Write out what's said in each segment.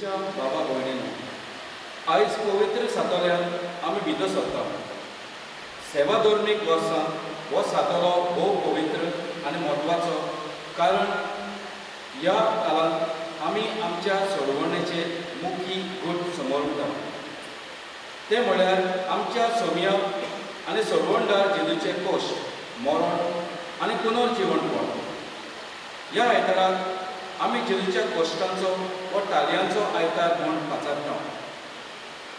जेजूच्या बाबा भयणीनो, आयज पवित्र सातोल्यान आमी भितर सरता. सेवा धर्मीक वर्सां हो सातोलो भोव पवित्र आनी म्हत्वाचो, कारण ह्या काळांत आमी आमच्या सोडवणेचे मुखी गूट समोर उरता. ते म्हळ्यार आमच्या सोमया आनी सोडवणदार जेजूचे कोश, मरण आनी पुनर्जिवणपण. ह्या आयताराक आमी जेजूच्या कोश्टांचो वा टालयांचो आयतार म्हूण पाचारता.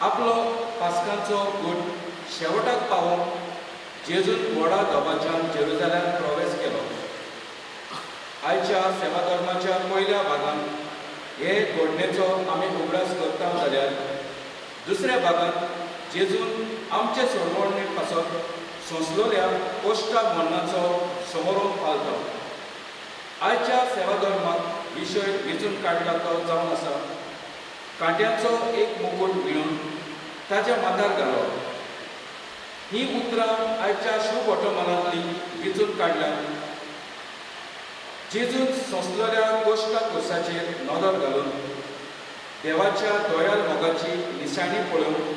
आपलो पास्कांचो गूट शेवटाक पावोवंक जेजून व्हडा दबाज्यान जेरुजाल्यान प्रवेश केलो. आयच्या सेवा धर्माच्या पयल्या भागांत हे घडणेचो आमी उगडास करता, जाल्यार दुसऱ्या भागांत जेजून आमचे सोडवणे पासत सोंसलोल्या कोश्टा मरणाचो समोरून पालता. आयच्या सेवा धर्माक विशय वेंचून काडला तो जावन आसा कांट्यांचो एक मुकूट विणून ताच्या माथ्यार घालो. ही उतरां आयच्या शुभ ऑटोमनांतली वेंचून काडल्या. जेजून सोंसलेल्या कोश्टा कोर्साचेर नदर घालून देवाच्या दयाल मोगाची निशाणी पळोवन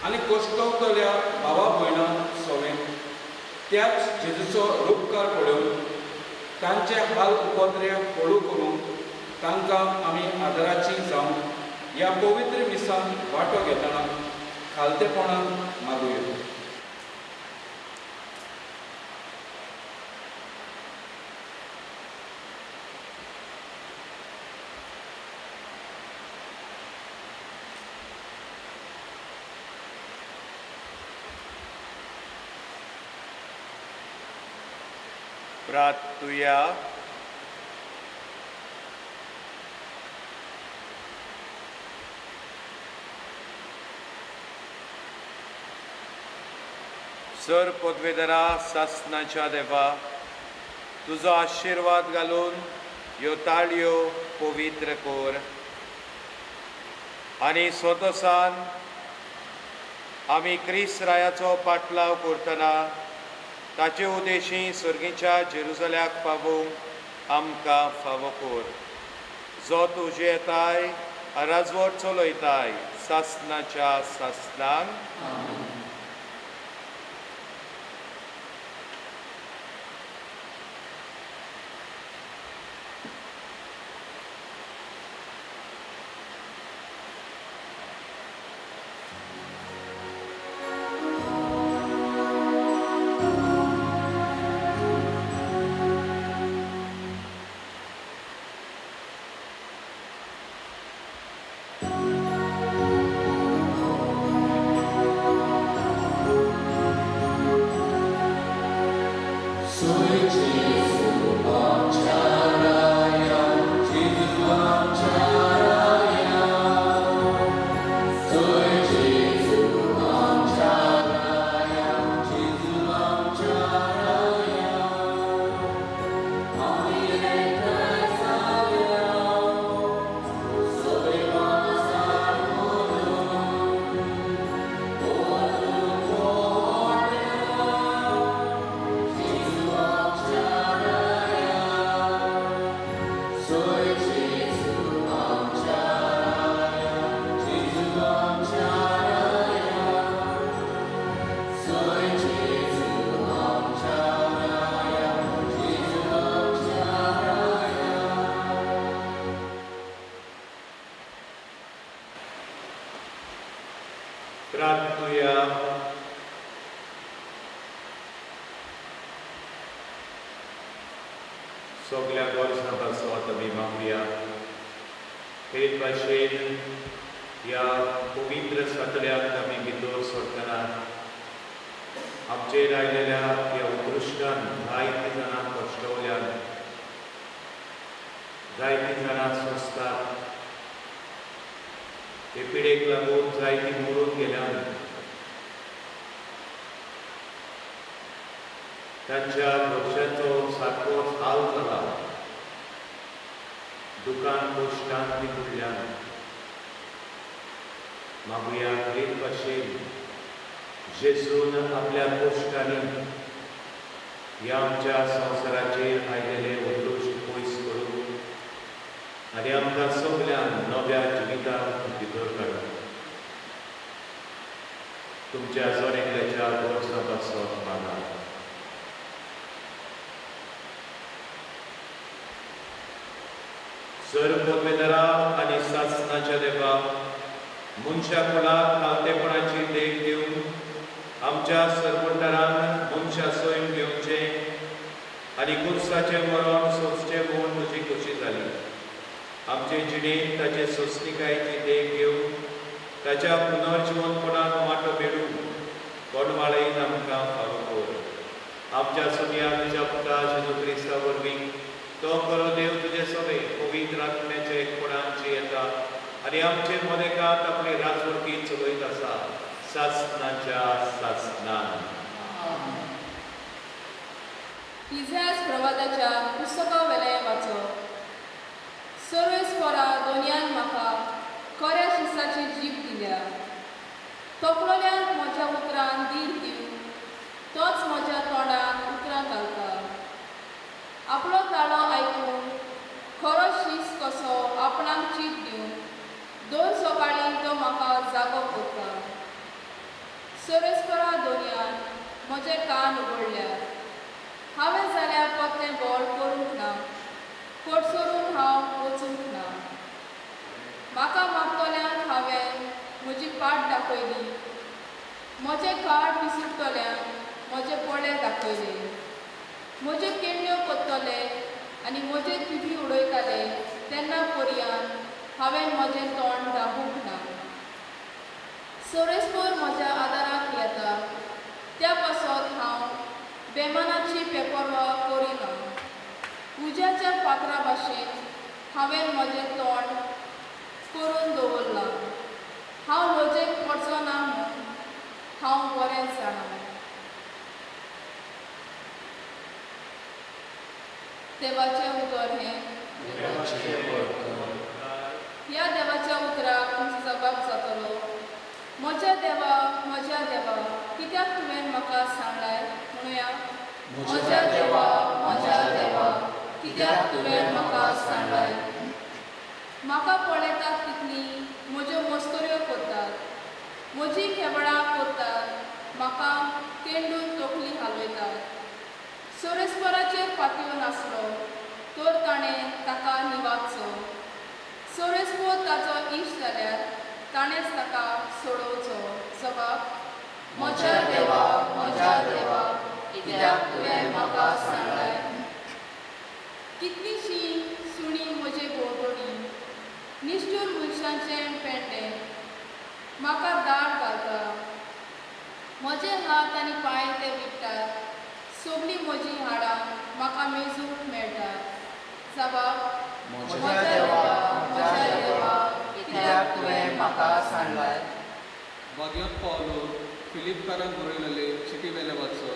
आनी कोश्टवतल्या भावा भयणां सोवें त्याच जेजूचो रुपकार पळोवन तांचे हाल उपद्रे हळू करूंक तांकां आमी आदाराची जावन ह्या पवित्र मिसांत वांटो घेतना खालतेपणान मागुया. प्रार्थुया. सर पदवेधरा सासनाच्या देवा, तुजो आशिर्वाद घालून ह्यो ताळयो पवित्र कर आनी स्वतसान आमी क्रिस्त रायाचो पाटलाव करतना ताचे उदेशी सर्गीच्या जेरुजाल्याक पावोवंक आमकां फावो कर, जो तुजे येताय राजवट चलयताय सासनाच्या सासनाक. प्रार्थुया. सगल्या गरजां पासत आमी मागुया. हे भाशेन ह्या पवित्र सतल्याक आमी भितर सरतना आमचेर आयलेल्या ह्या उत्कृश्टान जायतीं जाणां कश्टवल्यान, जायतीं जाणां सोंसतात. हे पिडेक लागून जायतीं मरून गेल्यान. तांच्या घरच्यांचो सारको हाल जाला. दुकान कोश्टान ती बुडल्यान. मागुया एक भाशेन जेजून आपल्या कोश्टांनी ह्या आमच्या संवसाराचेर आयलेले उद्दोश पयस करून आनी आमकां सगल्यांक नव्या जिवितांत भितर काडूं. तुमच्या जण एकल्याच्या गरजां पासत मागात. सर पदवेदारा आनी सासणाच्या देवा, मनशा कुळाक खालतेपणाची देख दिवन आमच्या सरपंटारान मनशा सैम घेवचें आनी कुर्साचें मरण सोंसचें म्हूण तुजी खोशी जाली. आमचे जिणेंत ताचे सोंसणिकायेची देख घेवन ताच्या पुनर्जिवनपणान वांटो मेळून कोणवाळेन आमकां फावो कर. आमच्या सोनिया तुज्या पुता जेजू क्रिस्ता वरवीं तो खरो देव तुजे सवे पवित्र आत्म्याच्या एकपणान येता आनी आमचे मदेकांत आपली राजवडकी चलयत आसा सासणाच्या सासणान. इतिहास प्रवादाच्या पुस्तका वेलें वाचो. सर्वेस्परा दोनयान म्हाका खऱ्या शिसाची जीब दिल्या. तोखलोल्यांक म्हज्या उतरान धीर दिवन तोच म्हज्या तोंडाक उतरां घालता. आपलो ताळो आयकून खरो शीस कसो आपणाक चीत दिवन दोन सकाळीं तो म्हाका जागो करता. सर्वेस्परा दोनयान म्हजे कान उगडल्यात. हांवें जाल्यार परतें बोल करूंक ना, कोटसरून हांव वचूंक ना. म्हाका मागतल्यांक हांवें म्हजी पाट दाखयली, म्हजें काळ पिसुटतल्यांक म्हजे पोळे दाखयले. म्हज्यो केण्ण्यो कोत्तले आनी म्हजे थिबी उडयताले तेन्ना पर्यान हांवें म्हजें तोंड दाबूंक ना. सर्वेस्पर म्हज्या आदाराक येता, त्या पासत हांव बेमानाची पेपरवा करिना. उज्याच्या फातरा भाशेन हांवें म्हजें तोंड करून दवरलां. हांव लजेक पडचो ना म्हूण हांव बरें जाणा. देवाचें उतर हें. ह्या देवाच्या उतराक तुमचो जबाब जातलो. म्हज्या देवा, म्हज्या देवा, कित्याक तुवें म्हाका सांगलाय म्हणुया. म्हज्या देवा, म्हज्या देवा, कित्याक तुवें म्हाका सांगलाय. म्हाका पळयतात तितली म्हज्यो मस्कऱ्यो करतात, म्हजी खेबडां करतात, म्हाका केंडून तकली हालयतात. सर्वेस्पराचेर पातयो नासलो तर ताणें ताका निवारचो. सर्वेस्पर ताचो इश्ट जाल्यार ताणेंच ताका सोडोवचो. जबाब. म्हज्या देवा, म्हज्या देवा, कित्याक तुवें म्हाका सांगलाय. कितलींशीं सुणीं म्हजे भोंवतणी, निश्ठूर मनशांचें पेंडें म्हाका दाट घालता. म्हजे हात आनी पांय ते विकतात, सगळीं म्हजीं हाडां म्हाका मेजूंक मेळटात. जबाब. म्हज्या देवा, म्हज्या देवा, कित्याक तुवें म्हाका सांगलाय. भाग्योत पावलो फिलिपकारान बरयलेले चिटी वेले वाचो.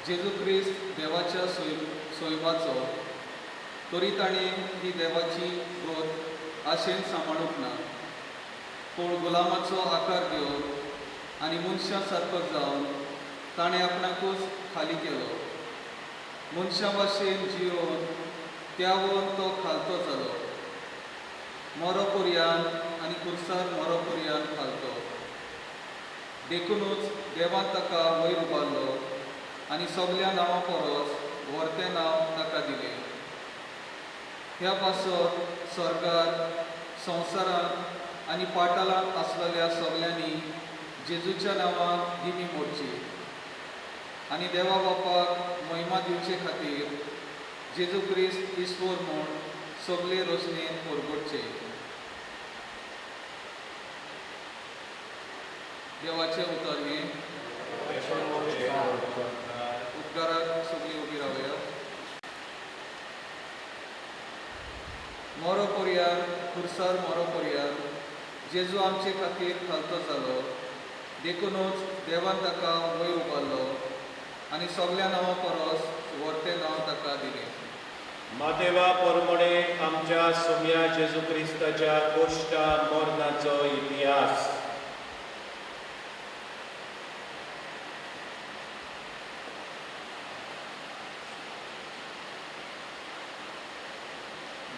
जेजू क्रिस्त देवाच्या सोयबाचो तरी ताणें ही देवाची ग्रोथ आशेन सांबाळूंक ना, पूण गुलामाचो आकार घेवन आनी मनशां सारको जावन ताणें आपणाकूच खाली केलो. मनशां भाशेन जियोवन त्यावून तो खालतो जालो. मोरो पर्यान आनी कुर्सार मोरो पर्यान खालतो. देखुनूच देवान ताका वयर उबारलो आनी सगल्या नांवां परस व्हरतें नांव ताका दिलें. ह्या पासत स्वर्गार, संवसारांत आनी पाटालांत आसलेल्या सगल्यांनी जेजूच्या नांवान दिमी मोडची आनी देवा बापाक महिमा दिवचे खातीर जेजू क्रिस्त ईश्वर म्हूण सगळे रोशणेन परगटचे. देवाचें उतर हें. उपकाराक सगळीं उबी रावया. मोरो पर्यान, खुर्सार मोरो पर्यान जेजू आमचे खातीर खालतो जालो. देखुनूच देवान ताका वयर उबारलो आनी सगल्या नांवां परस व्हरतें नांव ताका दिलें. मादेवा परमणे आमच्या सोम्या जेजू क्रिस्ताच्या कोश्टा मरणाचो इतिहास.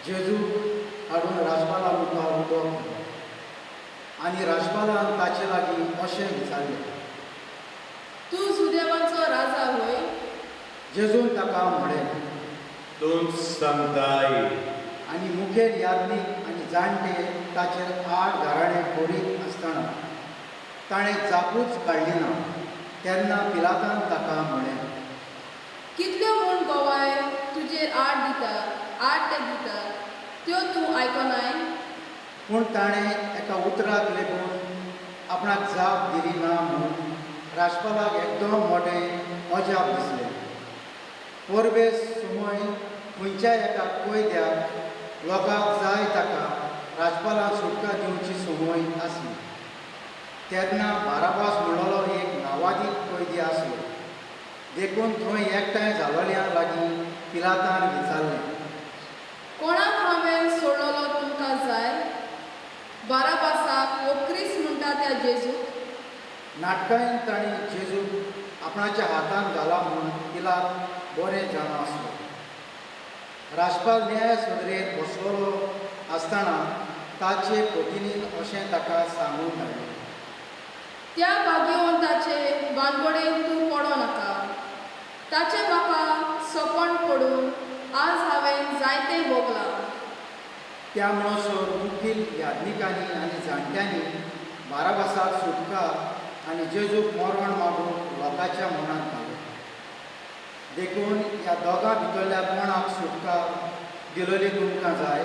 जेजूक हाडून राजपाला मुखार उबो केलो आनी राजपालान ताचे लागीं अशें विचारलें, तूं जुदेवांचो राजा व्हय? जेजून ताका म्हळें, तूंच सांगताय. आनी मुखेल याज्ञीक आनी जाणटे ताचेर आड घराणें करीत आसतना ताणें जापूच काडली ना. तेन्ना पिलातान ताका म्हळें, कितल्यो म्हूण गवाय तुजेर आड दिता, आड ते दिता, त्यो तूं आयकनाय? पूण ताणें एका उतराक लेगून आपणाक जाप दिली ना म्हूण राजपालाक एकदम मोटें अजाप दिसलें. परबे सुमय खंयच्याय एका कैद्याक लोकांक जाय ताका राजपालान सुटका दिवची संवय आसली. तेन्ना बाराबास म्हणलेलो एक नावादीक कैदी आसलो. देखून थंय एकठांय जालोल्या लागीं पिलातान विचारलें, कोणाक हांवें सोडलेलो तुमकां जाय, बाराबासाक वो क्रिस्त म्हणटा त्या जेजूक? नाटकायन तांणी जेजूक आपणाच्या हातान घाला म्हूण पिलात बरें जाणा आसलो. राजपाल न्याय सदरेर बसलेलो आसतना ताचे प्रतिनीन अशें ताका सांगून धाडलें, त्या भाग्यवंताचे बानगोडेन तूं पडो नाका. ताचें म्हाका सपन पडून आज हांवें जायतें भोगलां. त्या म्हणसर मुखेल याज्ञिकांनी आनी जाणट्यांनी बाराबासाक सुटका आनी जेजूक मरण मागूंक लोकांच्या मनांत घालें. देखून ह्या दोगां भितरल्या कोणाक सुटका दिलोली तुमकां जाय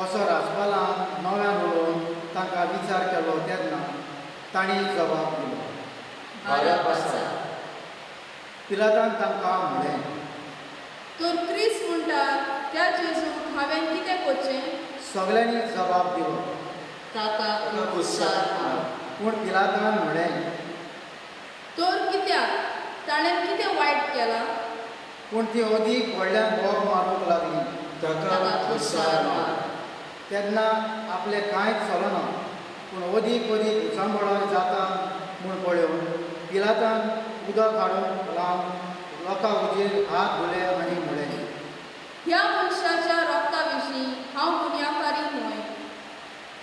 असो राजपालान नव्यान उलोवन तांकां विचार केलो. तेन्ना तांणी जबाब दिलो, बाराबासाक. पिलातान तांकां म्हळें, तर क्रिस्त म्हणटा त्या जेजूक हांवें कितें करचें? सगल्यांनी जबाब दिलो, ताका खुर्सार मार. पूण पिलातान म्हळें, तर कित्याक, ताणें कितें वायट केलां? पूण ती अदीक व्हडल्यान बोब मारूंक लागली. ताका खुर्सार मार. तेन्ना आपलें कांयच चलना पूण अदीक अदीक उचांबळाय जाता म्हूण पळोवन पिलातान उदक हाडून लावन लोकां हुजीर हात धुले आनी म्हळें, ह्या मनशाच्या रोगता विशीं हांव गुन्यांवकारी न्हय,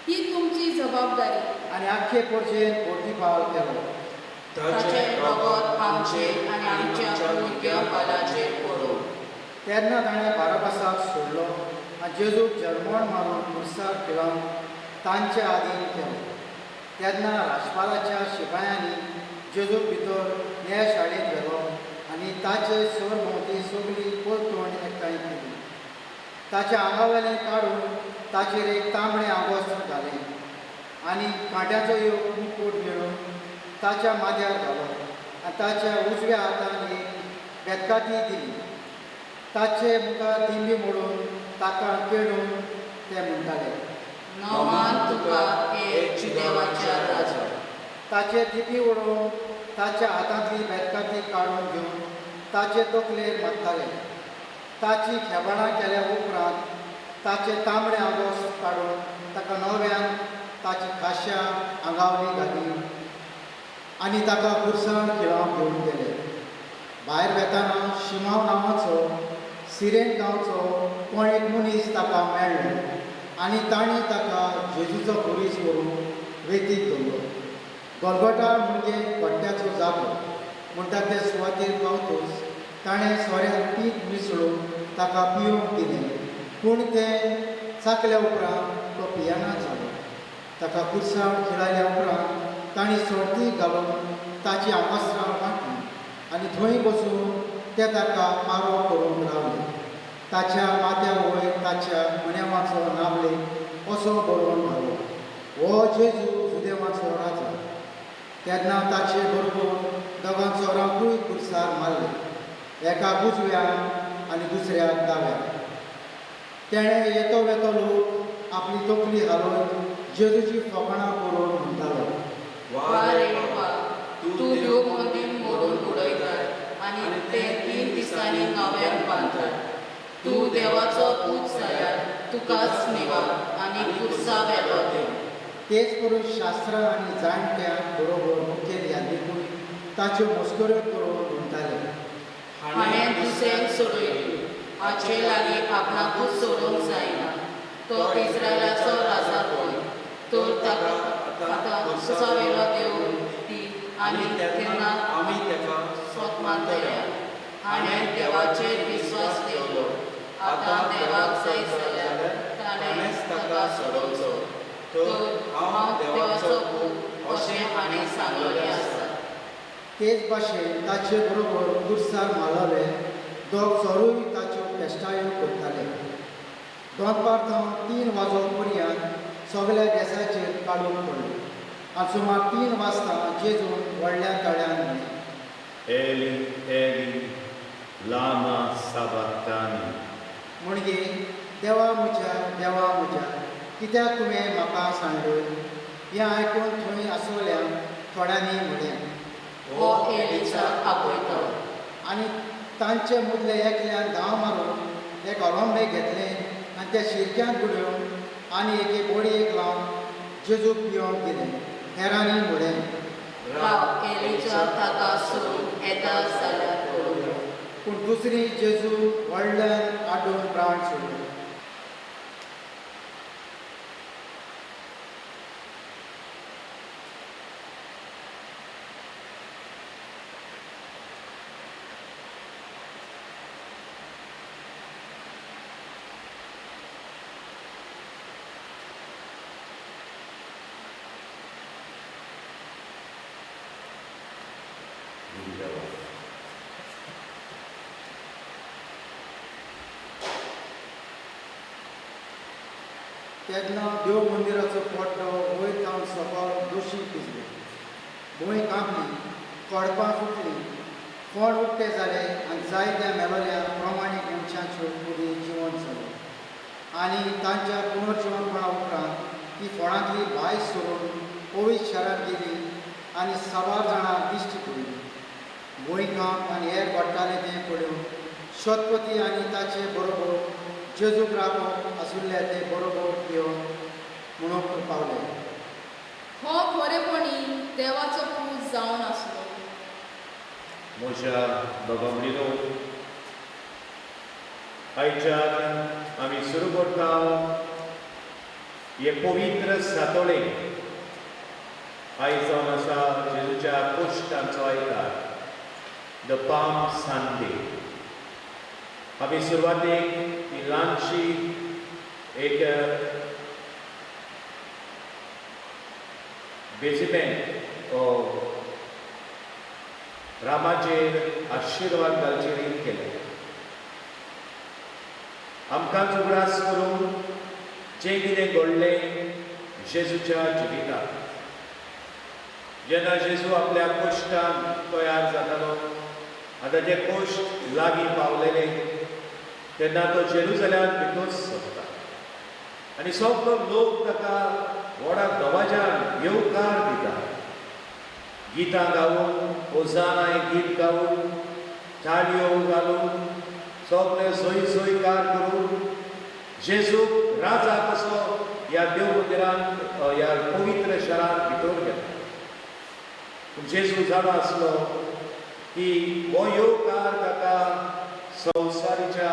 ही तुमची जबाबदारी. आनी आख्खे परजेन पोर्तिपाल केलो. ताचें रगत आमचेर आनी आमच्या भुरग्या बालाचेर पडूं. तेन्ना ताणें बाराबासाक सोडलो आनी जेजूक जर्मण मारून खुर्सार खिळावन तांचे आदीन केलो. तेन्ना राजपालाच्या शिपायांनी जेजूक भितर न्यायशाळेंत व्हेलो आनी ताचे सरभोंवती सगली परतून एकठांय केली. ताच्या आंगावेलें काडून ताचेर एक तांबडें आंगवस्त्र घालें आनी कांट्याचो एक मुकूट मेळून ताच्या माथ्यार घालो आनी ताच्या उजव्या हातान एक बेतकाती दिली. ताचे मुखार दिंबी मोडून ताका केळून ते म्हणटाले, नमान तुका हे जुदेवाच्या राजा. ताचे थिपी उडोवन ताच्या हातांतली बेतकाती काडून घेवन ताचे तकलेर मारताले. ताची खेबाणां केल्या उपरांत ताचे तांबडे आंगोस काडून ताका नव्यान ताची खाश्या आंगावली घाली आनी ताका खुर्सार खिळावंक घेवन गेले. भायर वेताना शिमांव नांवाचो सिरेन गांवचो कोण एक मनीस ताका मेळ्ळो आनी तांणी ताका जेजूचो खुरीस व्हरून वेतीक दवरलो. गोलगोटा म्हणजे पट्ट्याचो जागो म्हणटा ते सुवातेर पावतूच ताणें सोऱ्यान पीक मिसळून ताका पिवंक दिलें, पूण तें चाकल्या उपरांत तो पियेना जालो. ताका खुर्सार खिळायल्या उपरांत तांणी सोर्ती घालून ताची आंगवस्त्रां वांटली आनी थंय बसून ते ताका पारो करूंक रावले. ताच्या माथ्या वयर ताच्या गुन्यांवाचो नामलेख असो बरोवन घालो, हो जेजू जुदेवाचो राजा. तेन्ना ताचे बरोबर दोगां चोरांकूय खुर्सार मारले, एका उजव्यान आनी दुसऱ्याक दाव्यान. तेणें येतो वेतो लोक आपली तकली हालोवन जेजूची फकाणां करून म्हणटालो, वा रे वा, तूं देव मंदीर मोडून उडयताय आनी तें 3 दिसांनी नव्यान बांदताय. तूं देवाचो पूत जाल्यार तुकाच निवार आनी खुर्सा वेलो देव. तेच करून शास्त्रां आनी जाणट्यां बरोबर मुखेल यादीकूय ताच्यो मस्कऱ्यो करून म्हणटाले, हाणें दुसऱ्यांक सोडयली, हाचे लागीं आपणाकूच सोडूंक जायना. तो इस्रायलाचो राजा पळय, तर ताका आतां कुसावेलो देव दी आनी तेन्ना आमी ताका सोत मानतल्या. हाणें देवाचेर विस्वास ठेवलो, आतां देवाक जाय जाल्यार ताणें ताका सोडोवचो. तर हांव देवाचो पूत अशें हाणें सांगलेलें आसा. तेच भाशेन ताचे बरोबर कुर्सार मारलेले दोग चोरूय ताच्यो पेश्टायो करताले. दनपार थावन 3 वाजो पर्यंत सगळ्या देसाचेर काडून पडलो आनी सुमार 3 वाजता जेजून व्हडल्या ताळ्यान म्हणलें, एली एली लामा साबाक्तानी. म्हणजे देवा म्हज्या, देवा म्हज्या, कित्याक तुवें म्हाका सांडलो? हें आयकून थंय आसलेल्या थोड्यांनी म्हणलें, हो एलिजाक आपयता. आनी तांचे मदले एकल्यान धांव मारून एक अळंबें घेतलें आनी त्या शिरक्यांत बुडोवन आनी एके बोडयेक लावन जेजूक पिवंक दिलें. हेरांनी म्हणलें, राव, एलिजा ताका सोडून येता जाल्यार पळोवया. पूण दुसरी जेजू व्हडल्यान आड्डून प्राण सोडलो. तेन्ना देव मंदिराचो पड्डो वयर थावन सकयल दोशी पिजलो. भूंय कांपली, कडपां फुटलीं, फोंड उक्ते जाले आनी जायत्या मेलोल्या प्रमाणीक मनशांच्यो कुडी जिवंत जाल्यो. आनी तांच्या पुनर्जिवनपणा उपरांत ती फोंडांतली भायर सरून पवित्र शारांत गेली आनी साबार जाणांक दिश्टी पडली. भूंयकांप आनी हेर घडटालें तें पळोवन शतपती आनी ताचे बरोबर जेजूक राखूंक आशिल्ले ते बरोबर येवन म्हणूंक पावले, हो खरेपणी देवाचो पूत जावन आसलो. म्हज्या बाबा भयणीनो, आयच्यान आमी सुरू करता हे पवित्र सातोळे. आयज जावन आसा जेजूच्या कोश्टांचो आयतार, the palm Sunday. आमी सुरवातेक ही ल्हानशी एक बेजिमेंट रामाचेर आशिर्वाद घालचे रीत केलें. आमकां उगडास करून जें कितें घडलें जेजूच्या जिवितांत, जेन्ना जेजू आपल्या कोश्टान तयार जातालो आनी ताचे कोश्ट लागीं पावलेले तेन्ना तो जेरुजल्यांत भितर सरता आनी सगलो लोक ताका व्हडा दवाजान येवकार दिता. गितां गावून, होजाना हें गीत गावून, ताळयो घालून, सगळे सोय सोयकार करून जेजूक राजा कसो ह्या देव मंदिरांत, ह्या पवित्र शारांत भितर घेता. पूण जेजू जाणो आसलो की हो येवकार ताका संवसारीच्या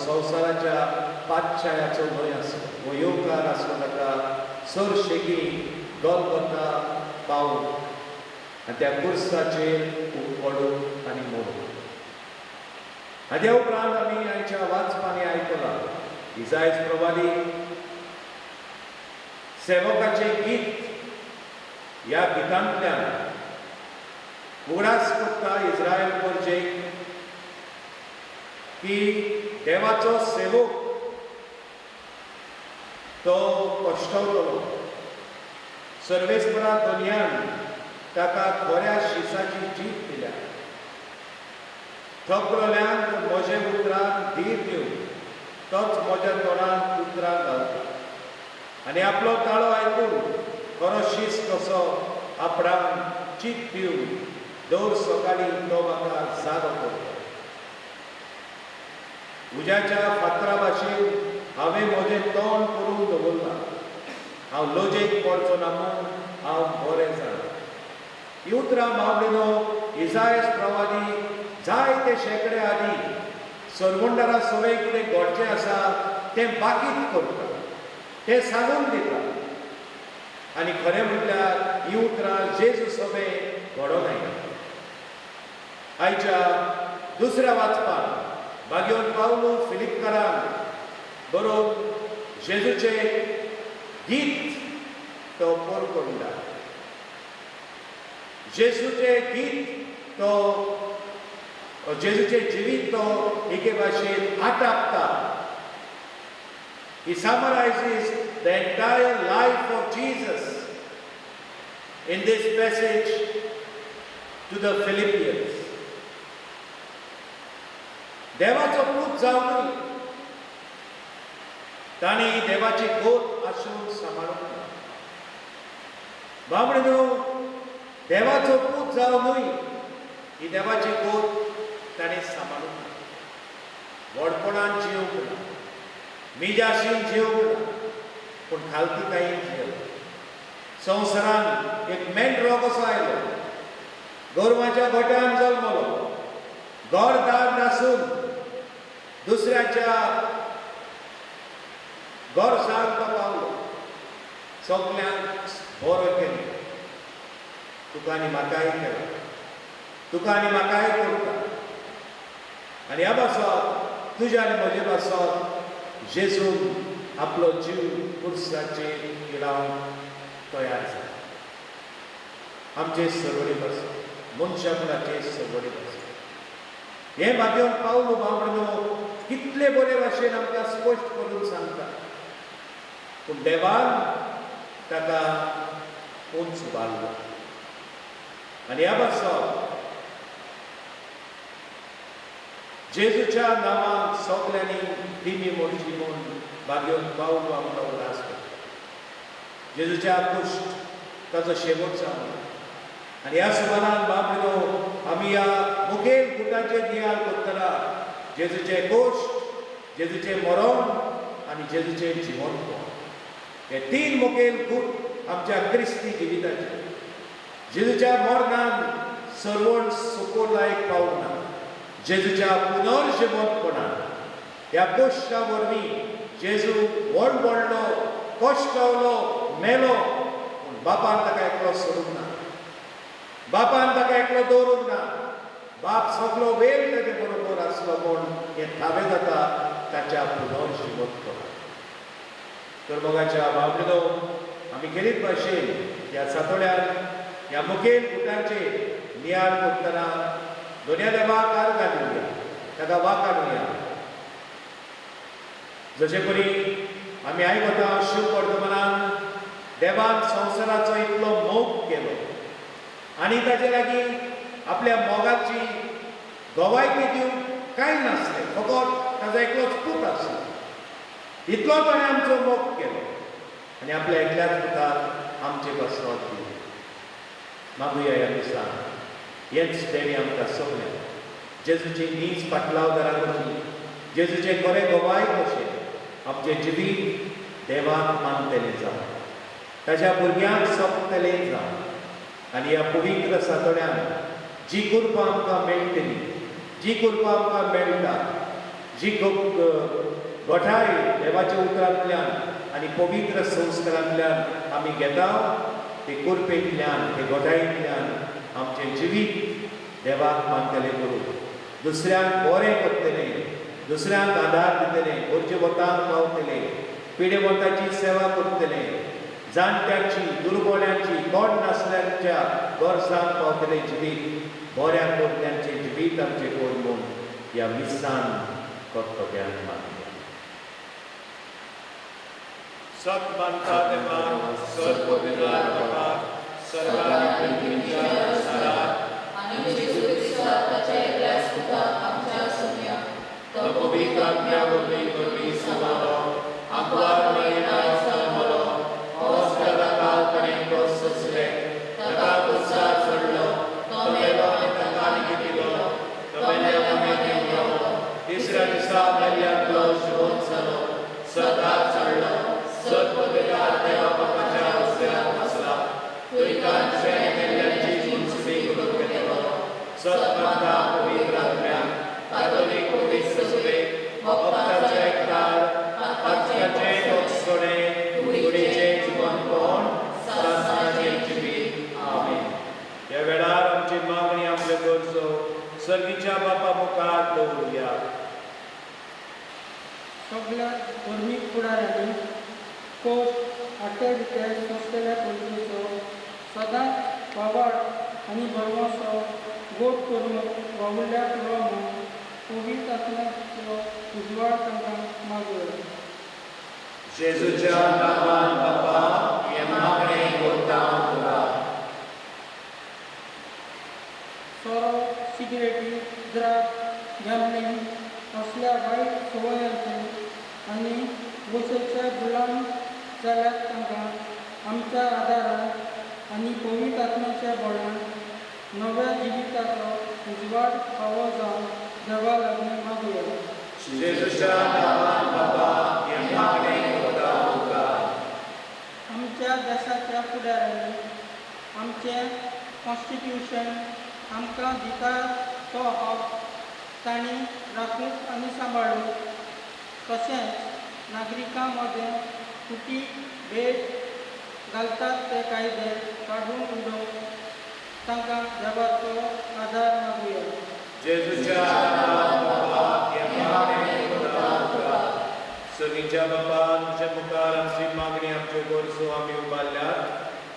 संवसाराच्या पातशायाचो न्हय आसलो. हो येवकार आसलो ताका सरशेगी गोलगोता पावून आनी त्या कुर्साचेर पडून आनी मोडून. आनी त्या उपरांत आमी आयच्या वाचपांनी आयकलां इजायज प्रवादी सेवकाचें गीत. ह्या गितांतल्यान उगडास करता इस्रायल परजेक की देवाचो सेवक तो कश्टवतलो, सर्वेस्परा दुनियान ताका खऱ्या शिसाची जीत दिल्या. थकलेल्यांक म्हजे उतरान धीर दिवन तोच म्हज्या तोंडांत उतरां घालता आनी आपलो ताळो आयकून खरो शीस कसो आपणाक चीत दिवन दर सकाळीं तो म्हाका जागो करता. उज्याच्या फातरा भाशेन हांवें म्हजें तोंड करून दवरलां, हांव लजेक पडचो ना म्हूण हांव बरें जाणां. ही उतरां मावळिनो इजायस प्रवादी जायते शेंकडे आदीं सरवणदारा सगळें कितें घडचें आसा तें बाकीत करता, तें सांगून दिता. आनी खरें म्हटल्यार ही उतरां जेजू सगळें घडोवन आयली. आयच्या दुसऱ्या वाचपान बागेवन पावलो फिलिपकारान बरोवन जेजूचें गीत तो पोरकोंडा, जेजूचें गीत तो, जेजूचें जिवीत तो एके भाशेन आटापता. He summarizes the entire life of Jesus in this passage to the Philippians. देवाचो पूत जावनूय तांणी देवाची गोत आसून सांबाळूंक ना. बाबडो, देवाचो पूत जावनूय ही देवाची गोत ताणें सांबाळूंक ना. व्हडपणान जिवंक ना, मिजाशीन जिवंक ना, पूण खालतीकायेन जियेलो. संवसारान एक मेंढरो कसो आयलो, गोरवाच्या गोट्यान जल्मलो, घरदार नासून दुसऱ्याच्या घरसांक तो पावलो, सगल्यांक बरो केलो. तुका आनी म्हाकाय केलो, तुका आनी म्हाकाय करता. आनी ह्या पासत, तुज्या आनी म्हजे पासत जेजून आपलो जीव खुर्साचेर किडावंक तयार जाला. आमचे सरवडी पासत, मनशाकुळाचे सरवडी पासत हें माध्यम पावलो बाबडो कितले बरे भाशेन आमकां स्पश्ट करून सांगता. पूण देवान ताका उंच उबारलो. आनी ह्या पासत जेजूच्या नांवान सगल्यांनी दिमी मोडची म्हूण बागेवन पावलो आमकां उदास करता. जेजूच्या कुश्ट ताचो शेवट जावन. आनी ह्या सुमारान बाबडो आमी ह्या मुखेल गुटाचेर नियाळ करतना जेजूचें कोश्ट, जेजूचें मरण आनी जेजूचें जिवनपण हे तीन मुखेल गूट आमच्या क्रिस्ती जिविताचे. जेजूच्या मरणान सर्वण सुकोलायक पावूंक ना, जेजूच्या पुनर्जिवंतपणान ह्या कोश्टा वरवीं जेजू व्हड पडलो, कश्टावलो, मेलो, पूण बापान ताका एकलो सोडूंक ना, बापान ताका एकलो दवरूंक ना. बाप सगलो वेळ ताचे बरोबर आसलो म्हूण हें थावें जाता ताच्या पुनर्जिवंतपणान. तर मोगाच्या बाबडो, आमी खेरीत भाशेन ह्या सातोड्यान ह्या मुखेल गुटांचेर नियाळ करतना दोनया देवाक आर्गां दिवया, ताका वाकाडुया. जशे परी आमी आयकता शिव वर्तमानान देवान संवसाराचो इतलो मोग केलो आनी ताचे लागीं आपल्या मोगाची गवायकी दिवंक कांय नासलें, फकत ताजो एकलोच पूत आसलो. इतलो ताणें आमचो मोग केलो आनी आपल्या एकल्याच पुताक आमचे पासत दिलो. मागुया ह्या दिसा हेच देणी आमकां सगळ्यांक जेजूची नीज पाटलावदारां कशी, जेजूचें खरें गवाय कशें आमचें जिवीत देवाक मानतलें जावं, ताच्या भुरग्यांक सोंपतलें जावं. आनी ह्या पवित्र सातोड्यान जी कृपा आमकां मेळटली, जी कृपा आमकां मेळटा, जी गोठाय देवाच्या उतरांतल्यान आनी पवित्र संस्कारांतल्यान आमी घेता, ते कृपेंतल्यान, ते गोठायेंतल्यान आमचें जिवीत देवाक मानतलें करूं, दुसऱ्यांक बरें करतलें, दुसऱ्यांक आदार दितलें, गरजेवंतांक पावतलें, पिडेवंताची सेवा करतलें, जाणट्यांची, दुर्बळ्यांची, कोण नासल्यांच्या गरजांक पावतलें जिवीत बऱ्या करप्यांचें जिवीत आमचें कर म्हूण ह्या मिसान कर्तव्यान मागया. सत मानता देवाक, सर्वपिता बापाक, सर्वांनी पृथ्वीच्या संवसाराक आनी जेजू क्रिस्ताक ताच्या एकल्याच पुताक आमच्या सुम्या, तो पवित्र आत्म्या वरवीं वरवीं समालो, आंकवार मरियेना जल्मलो, होसपेला काल ताणें क्रोस सोंसलें, ताका कुर्सार चडलो, तो मेलो आनी ताका लिखिलो, तो मेल्या मदीं गेलो, तिसऱ्या दिसा मेल्ल्यांतलो जिवंत जालो, सर्गार चडलो, सर्वपिता देवा बापाच्या उजव्यान बसला, थंयच्यान मेल्ल्यांची उंचवी करूंक येतलो. सत मानता पवित्र आत्म्याक, कातोलीक पवित्र. सगळ्या धर्मीक फुडाऱ्यांनी कोश आटे विटे सोंसलेल्या पयलींचो सदांच वावाड आनी भरवंसो गोड करून वावुरल्या पुरो म्हूण पवित्र आत्म्याचो उजवाड तांकां मागुया. जेजूच्या नांवान बापा हें मागणें करता तुका. सोरो, सिगरेटी, ड्रग, गॅम्बलिंग असल्या वायट संवयांचे आनी वशेचे गुलाम जाल्यात तांकां आमच्या आदारान आनी पवित्र आत्म्याच्या बळान नव्या जिविताचो उजवाड फावो जावन देवा लागीं मागुया. जेजूच्या नांवान बापा हें मागणें करता तुका. आमच्या देशाच्या फुडाऱ्यांनी आमचें कॉन्स्टिट्युशन आमकां दिता तो हक तांणी राखूंक आनी सांबाळूंक, तशेंच नागरिकां मदें फुटी भेद घालतात ते कायदे काडून उडोवंक तांकां देवाचो आदार मागुया. जेजूच्या नांवान बापा हें मागणें करता तुका. सगळींच्या बापा तुज्या मुखार आमची मागणी आमच्यो गरजो आमी उबारल्यात.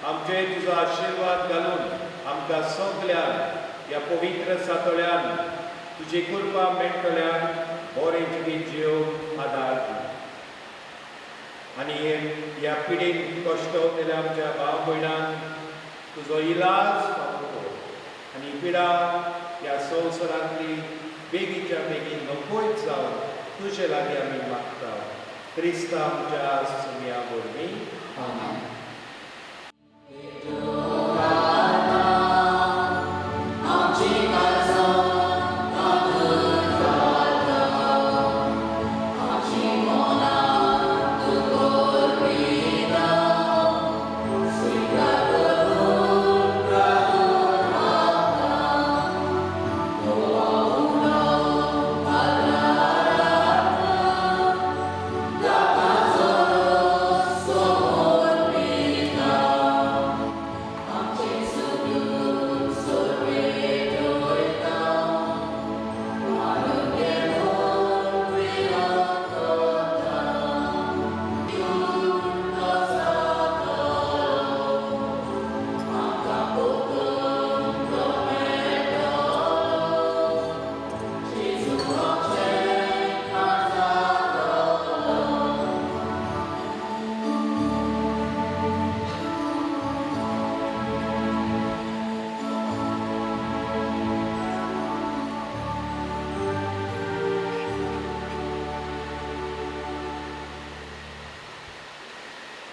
आमचे तुजो आशिर्वाद घालून आमकां सगल्यांक ह्या पवित्र सातोळ्यान तुजी कृपा मेळटल्यान बरें जिवीत जियोवंक आदार दी. आनी ह्या पिडीन कश्ट केल्या आमच्या भाव भयणांक तुजो इलाज फावो कर आनी पिडा ह्या संवसारांतली बेगीच्या बेगीन नकोयत जावन तुजे लागीं आमी मागता. क्रिस्ता आमच्या सुमया वरवीं. आमेन.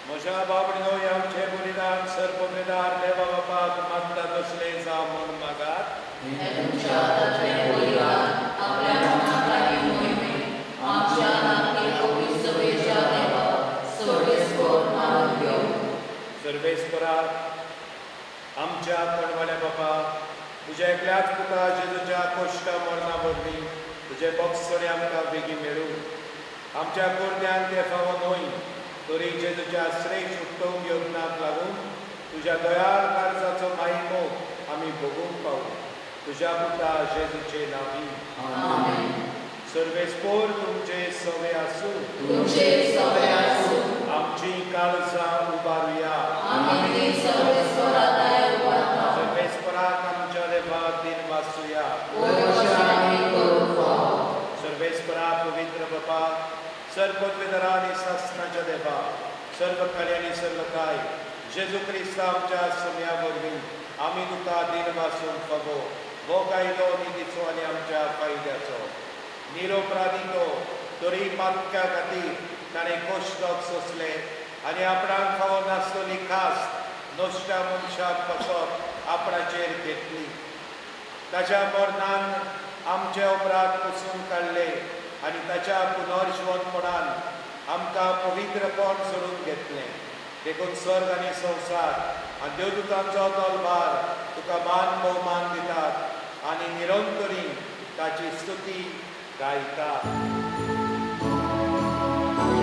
म्हज्या बाबडीनो आमचे बलिदान सर्वमेदार देवा बापाक मागता तसलें जावं म्हूण मागात. तुमच्या हातांतलें बलिदान आपल्या मनाक आनी मोहिमे आमच्या नागरी पवित्र देवा सर्वेस्पर मानून घेवं. सर्वेस्पराक आमच्या कणवाल्या बापा तुज्या एकल्याच पुता जेजूच्या कोश्टा मरणा वरवीं तुजें बक्षणे आमकां बेगीन मेळूं. आमच्या कोरद्यान तें फावो न्हय तरी जेजूच्या श्रेश्ठ उत्तम योगनाक लागून तुज्या दयाळ कार्जाचो माहिमो आमी भोगूंक पावू. तुज्या पुता जेजूचे नांवी. आमेन. सर्वेस्पर तुमचे सवे आसूं. तुमचे सवे आसूं. आमची काळजां उबारुया. आमी ती सर्वेस्परा दाय उबारता. सर्वेस्पराक आमच्या देवाक दिन वाचुया. वयर आमी करूंक फावो. सर्वेस्परा पवित्र बापा सर्वपवित्र आनी सासणाच्या देवा सर्व काळी आनी सर्व काय जेजू क्रिस्ता आमच्या सम्या वरवीं आमी तुका दिन वासूंक फावो हो कायदो निधीचो आनी आमच्या फायद्याचो. निरोपराधी तो तरी पातक्या खातीर ताणें कोश्टक सोंसलें आनी आपणाक फावो नासतली खास नश्ट्या मनशाक पासत आपणाचेर घेतली. ताच्या मरणान आमचे अपराध पुसून काडले आनी ताच्या पुनर्जिवनपणान आमकां पवित्रपण सोडून घेतलें. देखून स्वर्ग आनी संवसार आनी देवदूतांचो तलभार तुका मान भोवमान दितात आनी निरंतरी ताची स्तुती गायतात. Thank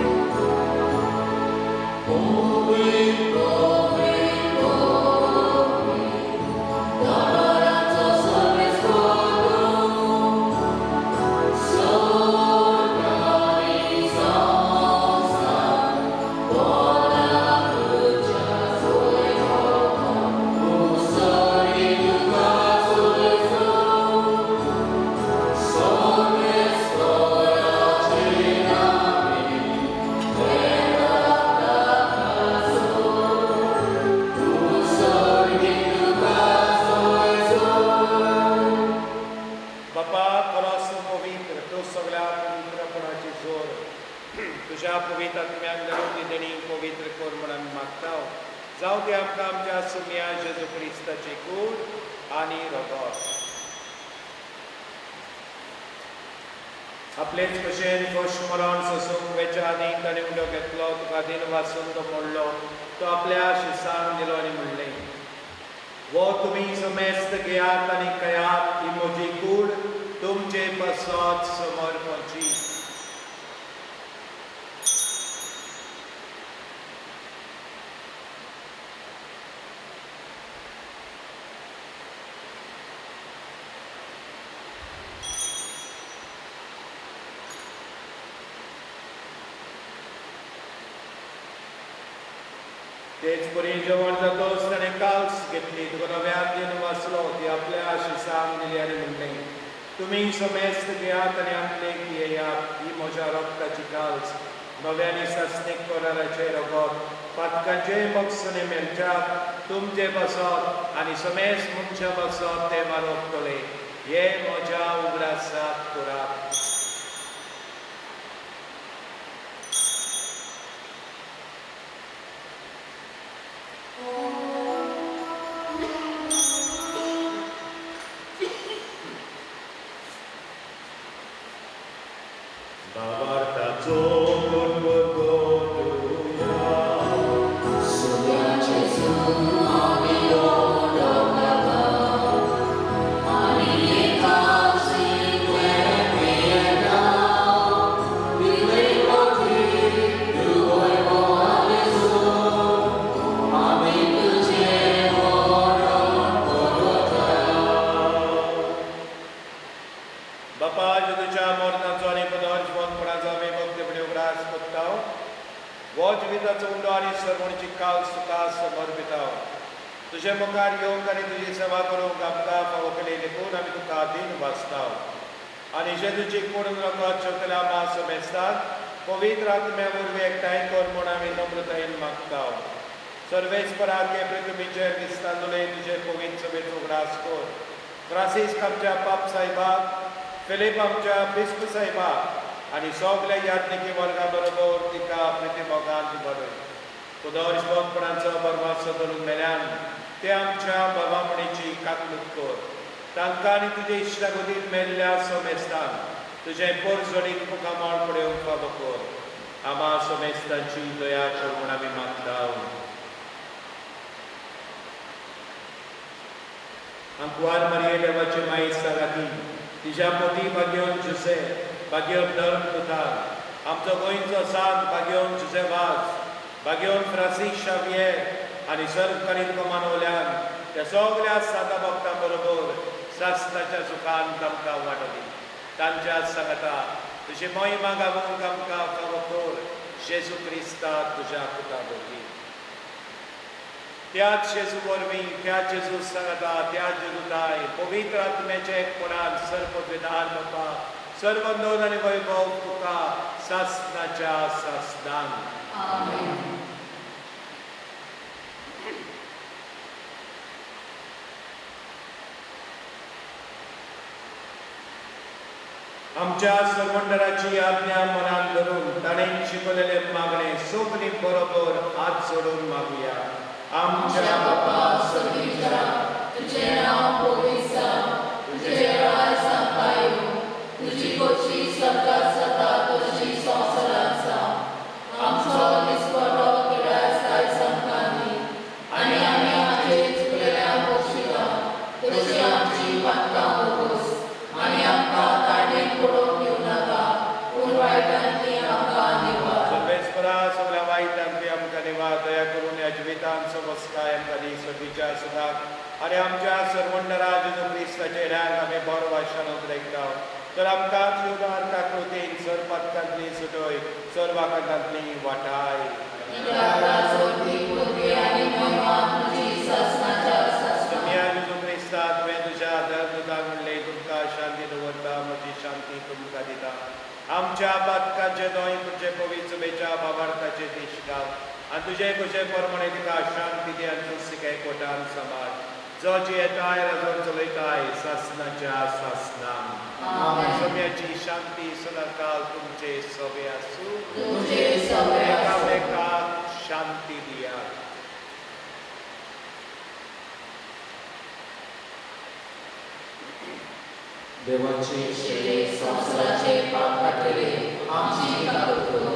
you. सगळ्या पवित्रपणाची जोर तुज्या पवित्र आत्म्यान धाडून ती देणी पवित्र कर म्हूण आमी मागता. जावं ते आमकां आमच्या सुम्या जेजू क्रिस्ताची कूड आनी रगत. आपलेच भशेन खोश मरण सोसूंक वेच्या आनी ताणें उदक घेतलो, तुका दिन वाचून तो मोडलो, तो आपल्या शिसांक दिलो आनी म्हणलें, वो तुमी समेस्त घेयात आनी खायात, ही म्हजी कूड तुमचे पासत समर्पची. तेच परी जेवण जातोच ताणें काल्स घेतली, तुका नव्यान दिन वाचलो, ती आपल्या शिसांक दिली आनी म्हणलें, तुमी समेस्त घेयात आनी आमले पियेयात, ही म्हज्या रगताची काल्स, नव्यानी सासणीक कराराचें रगत, पातकांचे बक्षणे मेळच्याक तुमचे पासत आनी समेस्त मनशां पासत तें मारतले, हे म्हज्या उगडासाक करात. तुजे मुखार येवंक आनी तुजी सेवा करूंक आमकां फावो केली देखून आमी तुका दीन वाचता. आनी जेजूची कूड रगत शकल्या मा समेस्ताक पवित्र आत्म्या वरवीं एकठांय कर म्हूण आमी नम्रतायेन मागता. सर्वेस्पराक हे पृथ्वीचेर दिसतांदुले तुजे पवित्र सभेचो उगडास कर. फ्रांसीस्क आमच्या पाप साहेबाक, फिलीप आमच्या बिस्प साहेबाक आनी सगल्या याज्ञिकी वर्गा बरोबर तिका प्रिती मोगान बरय. उदरपणाचो बरवासो धरून मेल्यान ते आमच्या बाबामणीची काकलूत कर. तांकां आनी तुजे इश्टागतीन मेल्ल्या समेस्तान तुजें पोरजडीत मुखामळ पळोवंक फावो कर. आमा समेस्तांची दया कर म्हूण आमी मागता. आंकवार मारिये देवाचे माई सांगाती, तिज्या पती भाग्योन जुसे, भाग्योन धर्म तुथान, आमचो गोंयचो सांत भाग्योन जुसे वाज, भाग्योन फ्रांसीस शावियर आनी सर्वकारीत मानवल्यान त्या सगल्या सादा भक्तां बरोबर सासणाच्या सुखान तांकां वांटो दी. तांच्या सांगाता तुजी महिमा गावूंक आमकां फावो कर, जेजू क्रिस्ता तुज्या पुता वरवीं. त्याच जेजू वरवीं, त्याच जेजू सांगाता, त्याच जेजूताय पवित्र आत्म्याचे एकपणान सर्व विधान बापा, सर्व नोंद आनी वैभव तुका सासणाच्या सासणान. आमेन. आमच्या सर्वंडराची आज्ञा मनान धरून ताणें शिकवलेले मागणे सगळी बरोबर हात जोडून मागुया. आमच्या बापा स्वर्गीच्या, तुजें नांव पवित्र जावं, तुजें राज आमकां येवं, तुजी खोशी स्वर्गात जाता तशी संवसारांत जावं. आमचो दिसवडो गिरास आयज आमकां दी आनी आमी आमचे चुकलेल्यांक बक्षिता तशी आमची पातकां उगोस आनी आमकां ताणें पडोवंक दिवं नाका, पूण वायटांतली आमकां निवार. सर्वेस्परा सगळ्या वायटांतली आमकां निवार. दया करून ह्या जिवितांत समस्काय आमकां दी सर्वीच्या सुखाक आनी आमच्या सर्वंडरा जेजू क्रिस्ताचे ऱ्यांक आमी बरो वाशान उतरयता. तर आमकां उदार काकृतीन सर्व पातकांतली सुटय, सर्व आकांतांतली वाटाय. जेजू क्रिस्ता, तुवें तुज्या धर्मदूताक म्हणलें, तुमकां शांती दवरता, म्हजी शांती तुमकां दिता. आमच्या पातकांचे न्हय तुजे पवित्र सभेच्या बाबार्थाचे देश घाल आनी तुजे खुशे प्रमाणे तिका शांती दी आनी सुसिकाय कोटान सांबाळ. जो जियेताय राजोन चलयताय सासणाच्या सासणान. आमेन. सोम्याची शांती सदांकाल तुमचे सवे आसूं. तुमचे सवे आसूं. एकामेकाक शांती दियात. देवाची शेळी संवसाराचे पाप काडटले, आमची काकूट कर.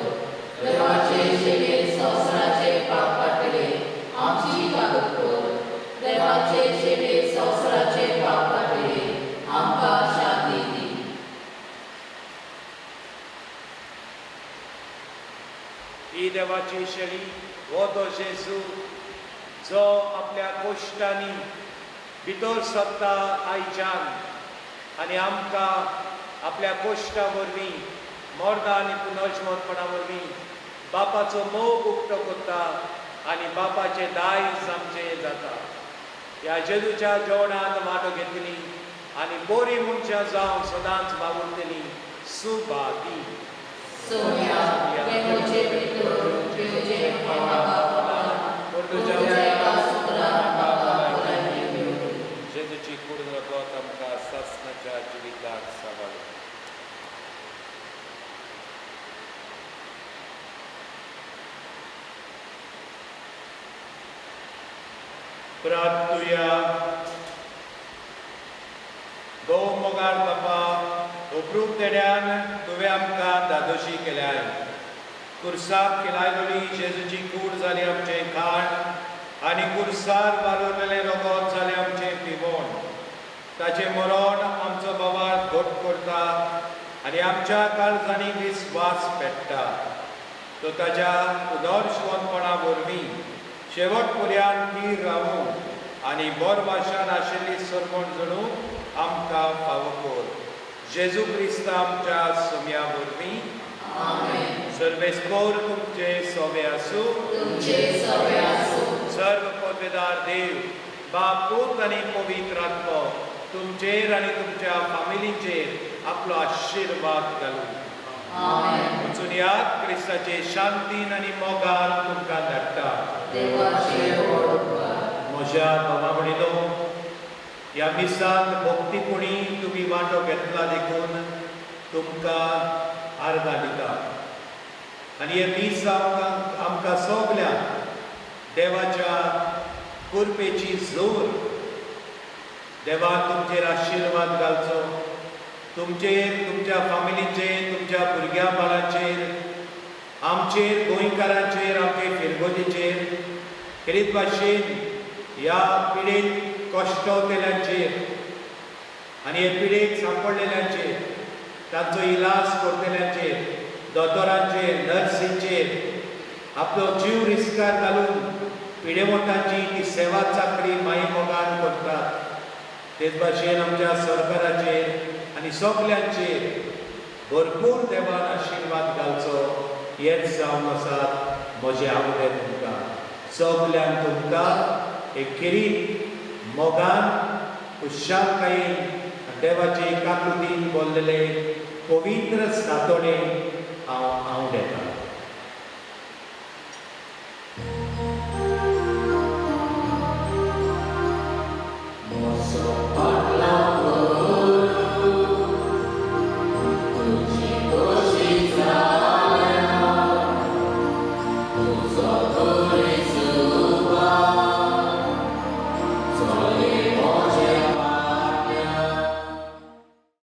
देवाचे शेळी संवसाराचे पाप काडटले, आमची काकूट कर. देवाचे शेळी संवसाराचे पाप काडटले, आमकां शांती दी. ही देवाची शेळी, हो तो जेजू जो आपल्या कोश्टांनी भितर सरता आयच्यान आनी आमकां आपल्या कोश्टा वरवीं, मर्दा आनी पुनर्जमतपणा वरवीं बापाचो मोग उक्तो करता आनी बापाचें दायज आमचें जाता. ह्या जेजूच्या जेवणांत वांटो घेतली आनी बरी मनशां जावन सदांच वावुरतली. सुभागी. सोम्या, तें म्हजे भितर घेवचें हें म्हाका खबर ना. तुज्या तुज्या एका सुत्रान म्हाका भलायकी मेळूं. जेजूची कूड रगत आमकां सासणाच्या जिविताक सांबाळूं. प्रार्थुया. भोव मोगाळ बापा, उपरूप देण्यान तुवें आमकां दादोशी केल्याय. कुर्साक खिलायलोली जेजूची कूड जाली आमचें खाण आनी कुर्सार वालोरलेलें रगत जालें आमचें पिवण. ताचें मरण आमचो बोवाळ घट करता आनी आमच्या काळजांनी विस्वास पेट्टा. तो ताच्या उदरशिवनपणा वरवीं शेवट पर्यंत थीर रावूं आनी बोरभाशान आशिल्ली सरमण जणू आमकां फावो कर. जेजू क्रिस्ता आमच्या सोम्या वरवीं. आमेन. सर्वेस्पोर तुमचे सोवे आसूं. तुमचे सवे आसूं. सर्व पदवेदार देव बाप, पूत आनी पवित्र आत्मो तुमचेर आनी तुमच्या फामिलीचेर आपलो आशिर्वाद घालूं. आमेन. वचून यात, क्रिस्ताचे शांतीन आनी मोगान तुमकां धाडटा. देवाचे व्हड उपकार. म्हज्या भावा भयणीनो, ह्या मिसांत भक्तीपणी तुमी वांटो घेतला देखून तुमकां आर्गां दिता आनी हें मीस आमकां सगल्यांक देवाच्या कृपेची जोर. देवान तुमचेर आशिर्वाद घालचो, तुमचेर, तुमच्या फामिलीचेर, तुमच्या भुरग्यां बाळांचेर, आमचेर, गोंयकारांचेर, आमचे फिरगोजीचेर, खेरीत भाशेन ह्या पिडेक कश्टवतेल्यांचेर आनी हे पिडेक सांपडलेल्यांचेर, तांचो इलाज करतल्यांचेर, दोतोरांचेर, नर्सींचेर आपलो जीव रिस्कार घालून पिडेवंतांची ती सेवा चाकरी माई मोगान करतात. तेच भाशेन आमच्या सरकाराचेर आनी सगल्यांचेर भरपूर देवान आशिर्वाद घालचो हेच जावन आसात म्हजे आवडे तुमकां सगल्यांक. तुमकां एक खेरीत मोगान, खुशालकायेन, देवाचे काकुतीन बोल्लेले पवित्र सातोडे हांव आवडेता. तुझी खोशी जाल्या, तुजो